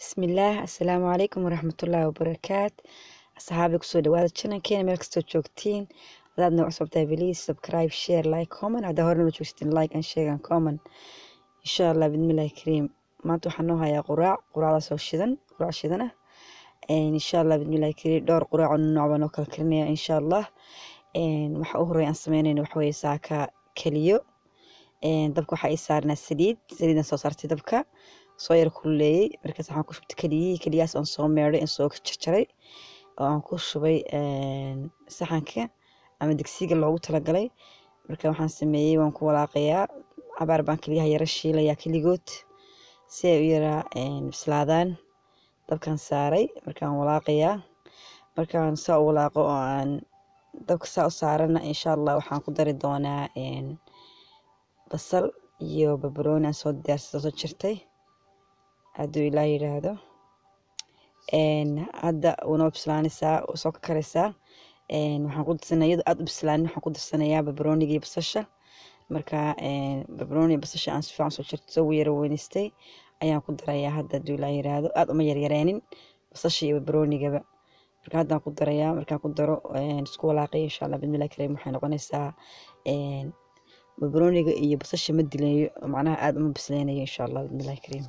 Bismillaah, assalaamu calaykum waraxmatullaahi wabarakaat. Asxaabi, kusoo dhawaada channelkeena meel kastoo joogtiin. Hadaad noo cusub tahay, please subscribe, share, like, comment. Haddaa hore noo joogsatiin, like and share and comment, insha Allah bismillahi kariim. Maanta waxaan noo hayaa quraac, quraacdaas oo shidan, quraac shidan ah, insha Allah bismillahi kariim. Dhowr quraac oo nooc baan noo kala karinaya, insha Allah. Waxa u horeeya aan sameynayno waxa weeye saaka keliyo. Dabka waxaa ii saarnaa saliid, saliidan soo saartay dabka, soo yar kululeeyey. Markaas waxaan ku shubtay keliyihii, keliyahaas oon soo meedhay, soo jarjaray oo aan ku shubay saxanka ama digsiga loogu talagalay. Marka waxaan sameeyey, waan ku walaaqayaa cabaar, baan keliyaha yara shiilayaa keligood si ay u yara bislaadaan. Dabkaan saaray, markaan walaaqayaa. Markaan saa u walaaqo oo aan dabka saa u saarana, insha Allah waxaan ku dari doonaa basal iyo barbarooni aan soo diyaarsatay, soo jartay, hadduu Ilaah yidhaahdo. Hadda wuunoo bislaanaysaa, soo karkaraysaa. Waxaan ku darsanaya, iyadoo aad u bislaanin, waxaan ku darsanayaa barbarooniga iyo basasha. Marka barbarooni iyo basasha aan si fiican soo jartay, soo yara weynaystay, ayaan ku darayaa hadda, hadduu Ilaah yidhaahdo. Aad uma yaryareenin basasha iyo barbaroonigaba. Marka haddaan ku darayaa. Markaan ku daro, isku walaaqay, insha Allah bismillahi kariim. Waxay noqonaysaa barbarooniga iyo basasha ma dilayo, macnaha aad uma bisleynayo, insha Allah bismillahi kariim.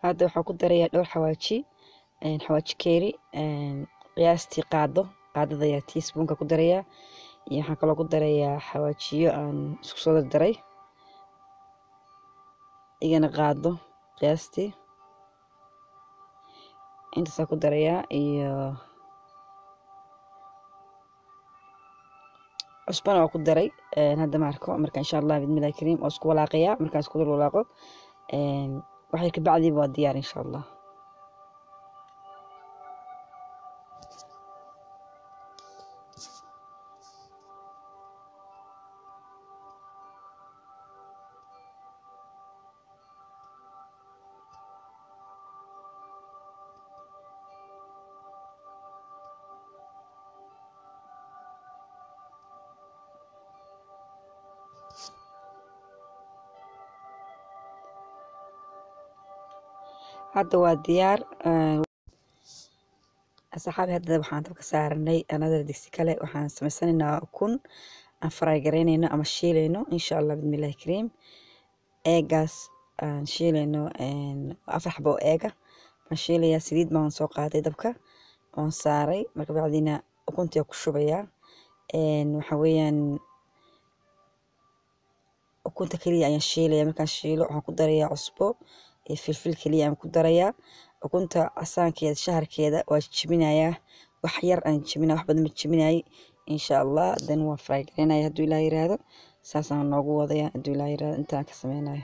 Hadda waxaan ku darayaa dhowr xawaaji, xawaaji keeri, qiyaastii qaado, qaadada ayaa teaspoonka ku darayaa, iyo waxaan kaloo ku darayaa xawaajiyo aan isku soo dardaray, igana qaado qiyaastii. Intaasaa ku darayaa iyo cusbana waa ku daray hadda, ma arko. Marka insha Allah bismillahi kariim oo isku walaaqayaa. Markaan isku dul walaaqo waxay ka bacdiiba waa diyaar, insha Allah. Hadda waa diyaar, asxaabi. Hadda waxaan dabka saaranay another digsi kale. Waxaan samaysanaynaa ukun aan fry garaynayno ama shiilayno, insha Allah bismillahi kariim. Eegaas aan shiilayno, 4 xabo oo eega baan shiilayaa. Saliid baan soo qaaday, dabka oon saaray. Marka bacdiina ukuntii ku shubayaa. Waxa weeyaan ukunta keliya ayaan shiilaya. Markaan shiilo, waxaan ku darayaa cusbo iyo filfil keliya ayaan ku darayaa. Ukunta casaankeeda, shaharkeeda waa jebinayaa, wax yar aan jebinaya, wax badan ma jebinayay, insha Allah. Then waan fry garaynaya, hadduu Ilaah yiraahdo. Saasaan noogu wadaya, hadduu Ilaah yiraahdo, intaan ka sameynayo.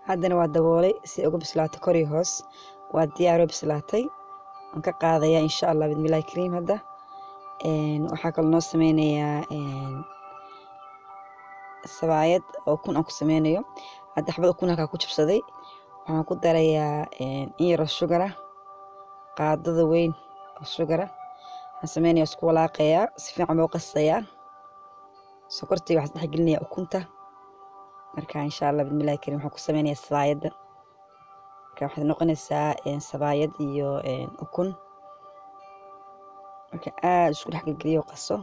Haddana waa daboolay si uga bislaato kor iyo hoos. Waa diyaaroo, bislaatay, waan ka qaadayaa, insha Allah bismillahi kariim. Hadda waxaa kaloo noo sameynayaa sabaayad oo ukun aan ku sameynayo. Hadda xabad ukun halkaa ku jabsaday, waxaan ku darayaa in yaroo sugar ah, qaadada weyn oo sugar ah. Waxaan sameynayaa isku walaaqayaa, si fiican baa u qasayaa. Sokortii waxaan dhex gelinayaa ukunta. Marka insha Allah bismillahi kariim waxaan ku sameynayaa sabaayadda. Marka waxay noqonaysaa sabaayad iyo ukun. Marka aad isku dhex gelgeliyo, qaso.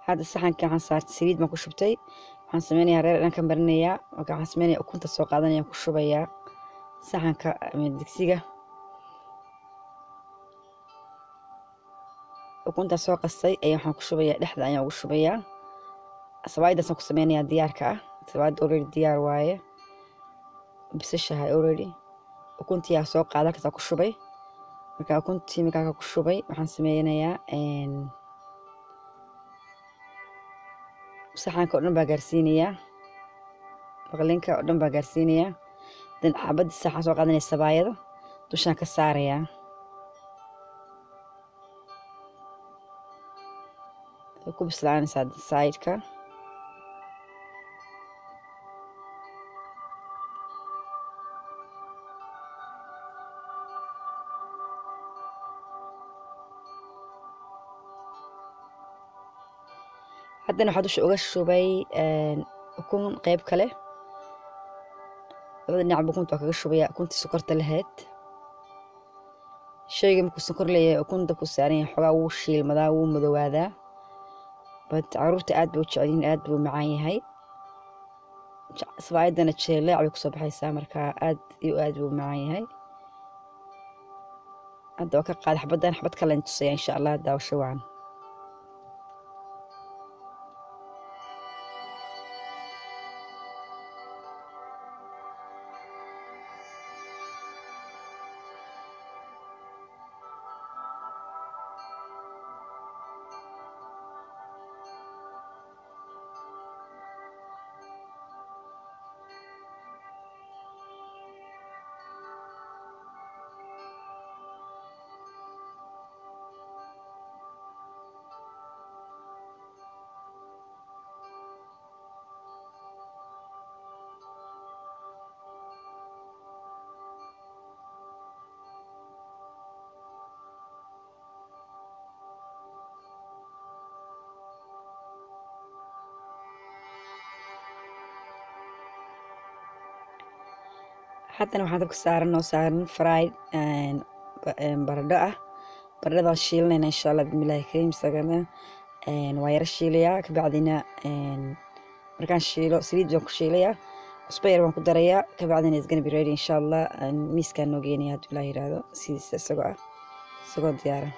Hadda saxanka waxaan saartay, saliid baan ku shubtay. Waxaan sameynayaa reer dhan ka marinayaa. Marka waxaan sameynayaa ukunta soo qaadanaya, ku shubayaa saxanka ama digsiga. Ukunta soo qasay ayaa waxaan ku shubayaa dhexda, ayaan ugu shubayaa. Sabaayadaasaan ku sameynayaa diyaarka ah. Sabaayadda already diyaar waaye, bisashahay already. Ukuntii aa soo qaada, halkaas ku shubay. Marka ukuntii markaa ku shubay, waxaan sameynayaa saxanka oo dhan baa gaarsiinayaa, maqlinka oo dhan baa gaarsiinayaa. Dan xabadii saxan soo qaadanaya, sabaayada dushaan ka saarayaa. Way ku bislaanaysaa side-ka. Haddana waxaa dusha uga shubay ukun qeyb kale. Labada dhinacba ukunta waa kaga shubaya, ukuntii sokorta lahayd. Shayga markuu sokor leeyahay, ukun dabku saaran yahay, xoogaa wuu shiilmadaa, wuu madowaadaa, but caruurta aad bay u jecel yihiin, aad buu u macaan yahay. Sabaayadana jeeleec bay kusoo baxaysaa. Marka aad iyo aad buu u macaan yahay. Hadda waa ka qaaday xabaddan, xabad kale tusaya insha Allah. Daawasho wacan. Haddana waxaan dabka saaran oo saaran fried baradho ah. Baradhada shiilanayna insha Allah bismillahi kariim. Isagana waa yara shiilayaa. Kabacdina markaan shiilo, saliid baan ku shiilayaa, cusbo yar baan ku darayaa. Kabacdina is gonna be ready insha Allah. Miiskaan noo geenaya hadduu Ilaah yiraahdo, sidiisa isagoo ah, isagoo diyaara.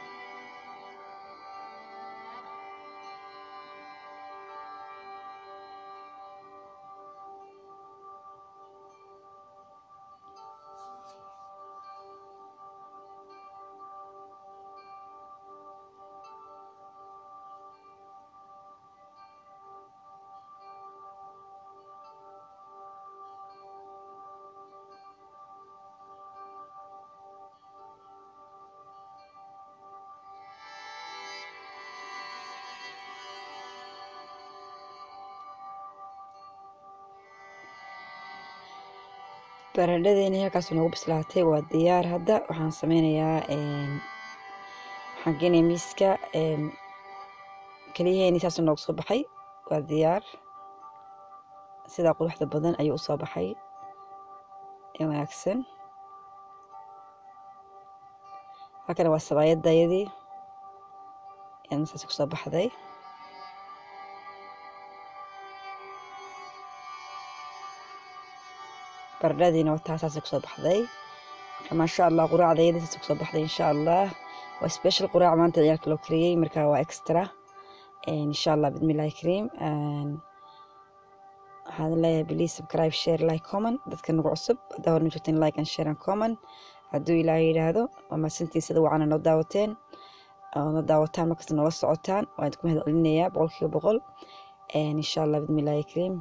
Baradhadeeni halkaas noogu bislaatay, waa diyaar. Hadda waxaan sameynayaa, waxaan geenayaa miiska. Keliyaheeni saas noogu soo baxay, waa diyaar. Sidaa quruxda badan ayuu usoo baxay ee wanaagsan. Halkana waa sabaayadayadii saas kusoo baxday. Baradhadiina waa taa, saasay kusoo baxday. Marka maasha Allah, quraacdayada saasay kusoo baxday insha Allah. Waa special quraac maanta ciyaalka loo kariyey. Marka waa extra insha Allah bismillahi kariim. Waxaan leeyahay please subscribe, share, like, comment. Dadka nagu cusub, haddaa horna joogteen, like and share and comment hadduu Ilaahay yidhaahdo. Waa mahadsantiin sida wacana noo daawateen oo noo daawataan, markasta noola socotaan. Waan idinku mahad celinayaa 100%. Insha Allah bismillahi kariim,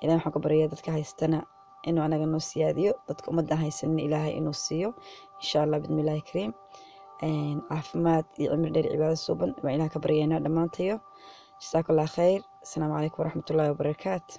Ilahay waxaan ka baryayaa dadka haystana inuu anaga noo siyaadiyo, dadka ummadda haysanin Ilaahay inuu siiyo insha Allah bismillahi kariim. Caafimaad iyo cimri dheer, cibaado suuban baan Ilaah ka baryaynaa dhammaantayo. Jasaakallah khayr. Asalaamu calaykum waraxmatullaahi wabarakaatu.